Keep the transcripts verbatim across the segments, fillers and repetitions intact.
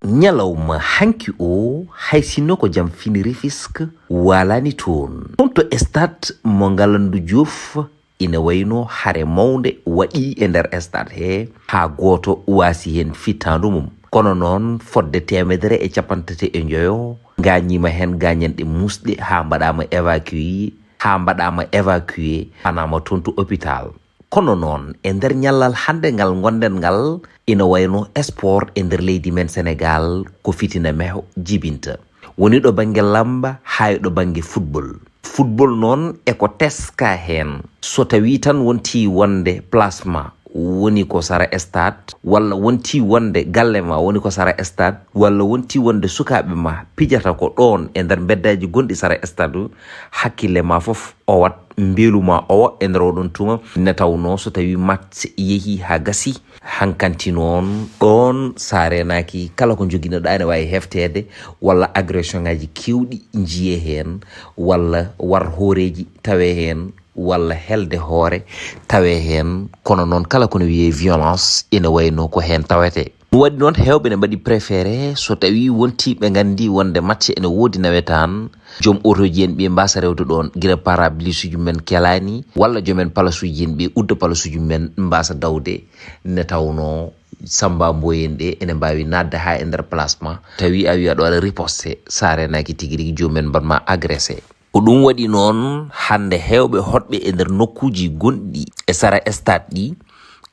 Ñalawma hanki o, hay sinno ko jam fini Rufisque, waalani toon. Toon to stade mo Ngalandou Diouf, ina wayno hare mawnde waɗi e nder stade he, haa gooto waasi heen fittaandu mum. Kono noon, fodde teemedere e capanɗe tati e njoyo, gaañiima heen gaañanɗe muusɗe haa mbaɗaama évacué, haa mbaɗaama évacué, fanaama toon to hôpital. Kono noon, e nder ñallal hannde ngal ngonɗen ngal, ina wayno sport e nder leydi men Senegaal ko fitina meho jibinta. Woni ɗo bannge lamba, haa e ɗo bannge football. Football noon e ko teska heen. So tawii tan wontii wonde place ma woni ko sara stade, walla wontii wonde galle ma woni ko sara stade, walla wontii wonde sukaaɓe ma pijata ko ɗoon e nder mbeddaaji gonɗi sara stade, hakkille ma fof owat, mbeelu ma owa e nder oɗon tuma, nde tawnoo so tawii match yehii haa gasii, hankanti noon ɗoon sa reenaaki kala ko njoginoɗaa ene waawi hefteede, walla agression ngaaji keewɗi njiyee heen, walla war hooreeji tawee heen, walla helde hoore tawee heen. Kono noon kala ko no wiyee violence ene wayno ko heen tawetee. Ɗum waɗi noon heewɓe ne mbaɗi préféré so tawii wontii ɓe nganndi wonde match ene woodi nawetaan, joom otooji en ɓe mbaasa rewde ɗoon gila parablisuji men kelaani, walla joom en palasuji en ɓe udda palasuji men mbaasa dawde, nde tawnoo samba mboyen ɗe ene mbaawi naatde haa e nder place ma, tawi a wiya ɗo aɗa riposte, sa reenaaki tigi rigi joom en mbaɗ ma agressé. Ko ɗum waɗi noon hannde heewɓe hoɗɓe e nder nokkuuji gonɗi e sara stade ɗi,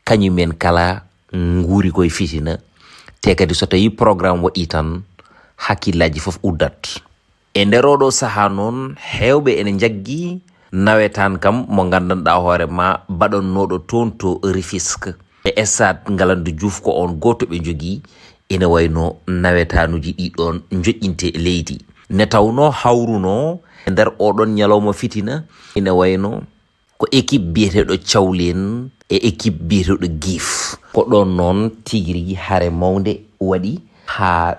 kañum en kala nguuri koye fitina, te kadi so tawii programme waɗii tan, hakkillaaji fof uddat. E nder oɗo sahaa noon, heewɓe ene njaggi nawetaan kam mo nganndanɗaa hoore ma baɗannooɗo toon to Rufisque. E stade Ngalandou Diouf ko oon gooto ɓe njogii, ene wayno nawetaanuuji ɗi ɗoon njoƴƴinte leydi. Ne tawnoo hawrunoo e nder oɗon ñalawma fitina, ene wayno ko équipe biyeteeɗo Cawlen e équipe biyeteeɗo Giif. Ko ɗoon noon tigi rigi hare mawnde waɗi haa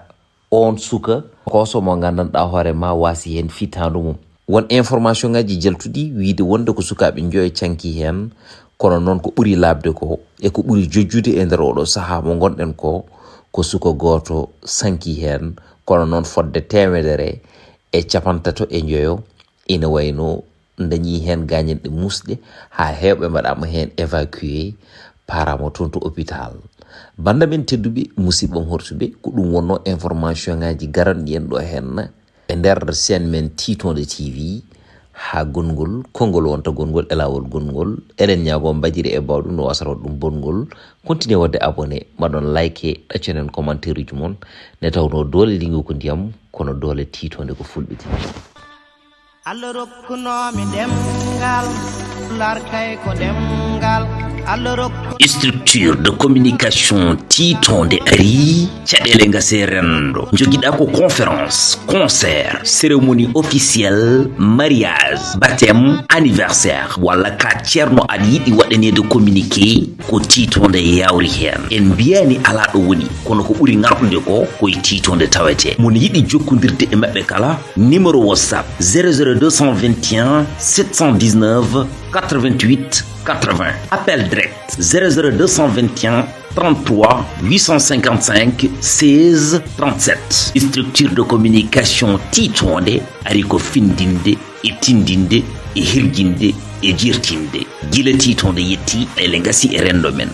oon suka kooso mo nganndanɗaa hoore ma waasi heen fittaandu mum. Won information ngaji jaltuɗi wiyde wonde ko sukaaɓe njoyo canki heen, kono noon ko ɓuri laaɓde ko e ko ɓuri jojjude e nder oɗo sahaa mo ngonɗen ko, ko suka gooto sanki heen, kono noon fodde teemedere e capantato e njoyo ina wayno dañii heen gaañanɗe muusɗe, haa heewɓe mbaɗaama heen évacué, paaraama toon to hôpital. Bannda men tedduɓe, musidɓe am horsuɓe, ko ɗum wonnoo information ngaji garanɗi en ɗo heen e nder chaîne men Tiitonde T V. Haa gonngol, konngol wonta gonngol e laawol gonngol. Eɗen ñaagoo mbadiri e bawɗum no wasata ɗum bonngol. Continuez waɗde abonné, mbaɗon like, ɗacconen commentaire uji mon. Ne tawnoo doole liingu ko ndiyam, kono doole tiitonde ko fulɓe tigi. Allah rokkunoomi ɗemngal, larkay ko ɗemngal. Allah rokku- Structure de communication tiitonde ari, caɗeele ngase renndo. Njogiɗa ko conférence, concert, cérémonie officielle, mariage, baptême, anniversaire, walla ka ceerno aɗa yiɗi waɗaneede communiqué, ko tiitonde yawri heen. En mbiyaani alaa ɗo woni, kono ko ɓuri ŋarɗude ko, ko e tiitonde tawetee. Mon yiɗi jokkondirde e maɓɓe kala, numéro WhatsApp zéro zéro deux cent vingt et un sept cent dix-neuf quatre-vingt-huit quatre-vingts. Appel direct zéro zéro deux cent vingt et un trente-trois huit cent cinquante-cinq seize trente-sept. Structure de communication tiitonde ari ko findinde e tindinde e hirjinde e jertinde. Gila tiitonde yetti, ele ngasi e renndo men.